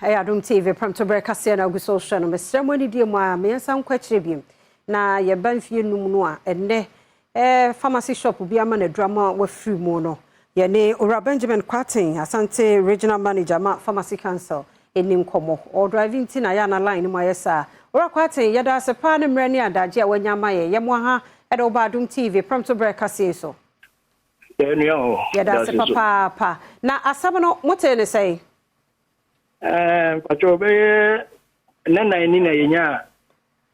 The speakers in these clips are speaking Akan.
Ɛyɛ Adom TV Prɛmtoberɛ kaseɛ na agu so hwɛ no. Mesrɛ mo anidie mu a mmiɛnsa nkɔ akyire bio na yɛba mfie 5 no a ɛnnɛ pharmacy shop bi ama n'aduru ama wafiri mu no. Yɛne Owura Benjamin Kwarteng, Asante Regional Manager ma Pharmacy Council, ɛni nkɔmmɔ. Ɔdrive nti na yɛ ana line no mu ayɛ saa. Owura Kwarteng, yɛda ase paa ne mmerɛ ne adagye a wanya ama yɛ. Yɛmo ha ɛde woba Adom TV Prɛmtoberɛ kaseɛ so. Yɛda ase papaapa. Na asɛm no mote ne sɛn? Mpatwɛ, bɛyɛ nnanan ni na yɛnya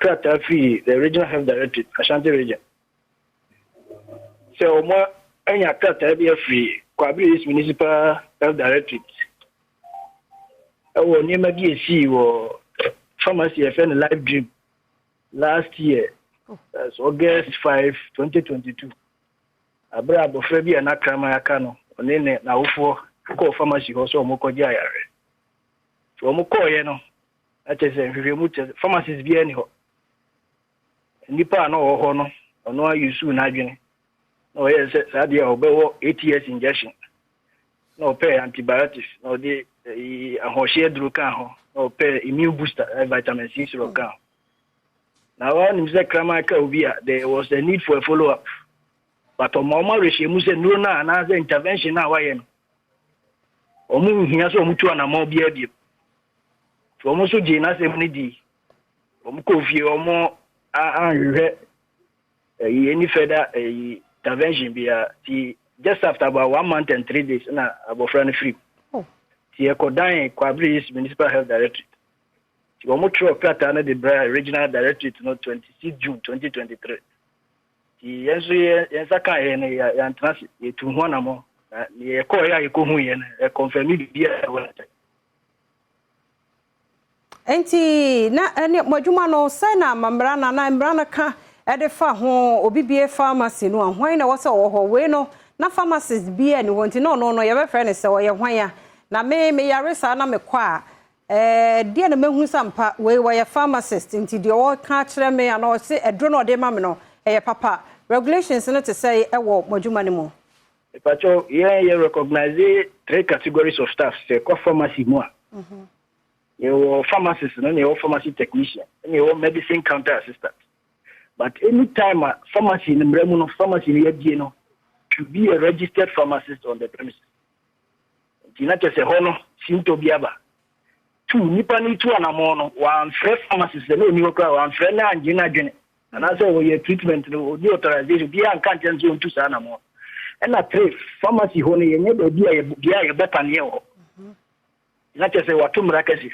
krataa firi the Regional Health Directorate, Ashanti Region, sɛ ɔmo anya krataa bi afiri Kwabre East Municipal Health Directorate ɛwɔ nneɛma bi esii wɔ pharmacy yɛfrɛ no Life Dream last year, that's August 5, 2022, abere abɔfra bi a n'akraman aka no, ɔne ne n'awofoɔ kɔɔ pharmacy hɔ sɛ ɔmo kɔgye ayare. Nti ɔmo kɔɔyɛ no, akyɛ sɛ nhwehwɛmu kyɛ sɛ pharmacist biara ni hɔ. Nipa a na ɔwɔ hɔ no, ɔno ayusu n'adwene na ɔyɛ sɛ saa deɛ a ɔbɛwɔ ATS injection, na ɔpɛ antibiotics, na ɔde ahoɔhyɛ duro kaa ho, na ɔpɛ immune booster, vitamin C syrup kaa ho. Na wɔnim sɛ kraman ka obi a, there was a need for a follow up, but ɔmo arehyɛ mu sɛ nnuro no a anaasɛ intervention no a wayɛ no, ɔmo nhia sɛ ɔmo tu anammɔn biara bio. Nti ɔmo nso gyee n'asɛm no di. Ɔmo kɔɔ fie, ɔmo anhwehwɛ ɛyi any further ɛyi intervention biara. Ti just after about one month and 3 days na abɔfra no firi. Ti ɛkɔdan Kwabre East Municipal Health Directorate. Ti wɔn twerɛ krataa no de brɛ Regional Directorate no 26 June 2023. Ti yɛn nso yɛ yɛn nsa kaa yɛn no, yɛantena ase, yɛtu ho anammɔ na yɛkɔɔ yɛ a yɛkɔhu yɛn no, ɛconfirm biribiara ɛwɔ ne nkyɛn. Nti na ɛne mo adwuma no sɛ na mmara no anaa mmara no ka ɛde fa ho obi bie pharmacy no a, hwan na ɛwɔ sɛ ɔwɔ hɔ wei no na pharmacist bi ani hɔ? Nti na ɔno no yɛbɛfrɛ no sɛ ɔyɛ hwan a na me meyare saa na mekɔ a, deɛ na mehu sɛ mpa wei wɔyɛ pharmacist, nti deɛ ɔka kyerɛ me anaa ɔse aduro no ɔde ma me no ɛyɛ papa? Regulations no te sɛ ɛwɔ mo adwuma no mu? Ìpàtɔ, yɛn yɛ recognize three categories of staff. Sɛ kɔ pharmacy mu a, yɛwɔ pharmacist no, na yɛwɔ pharmacy technician, ɛna yɛwɔ medicine counter assistant. But anytime a pharmacy no mmerɛ mu no, pharmacy no yɛbie no, to be a registered pharmacist on the premises. Nti na kyerɛ sɛ hɔ no sintɔ bi aba. Two, nipa no tu anammɔn no, wamfrɛ pharmacist na ɔni hɔ koraa, wamfrɛ na angye no adwene anaasɛ wɔyɛ treatment no, ɔni authorization biara nka nkyɛn sɛ ɔntu saa anammɔn. Ɛna three, pharmacy hɔ no yɛnyɛ baabi a bea a yɛbɔ paneɛ wɔ hɔ. Na kyerɛ sɛ wato mmara kɛse.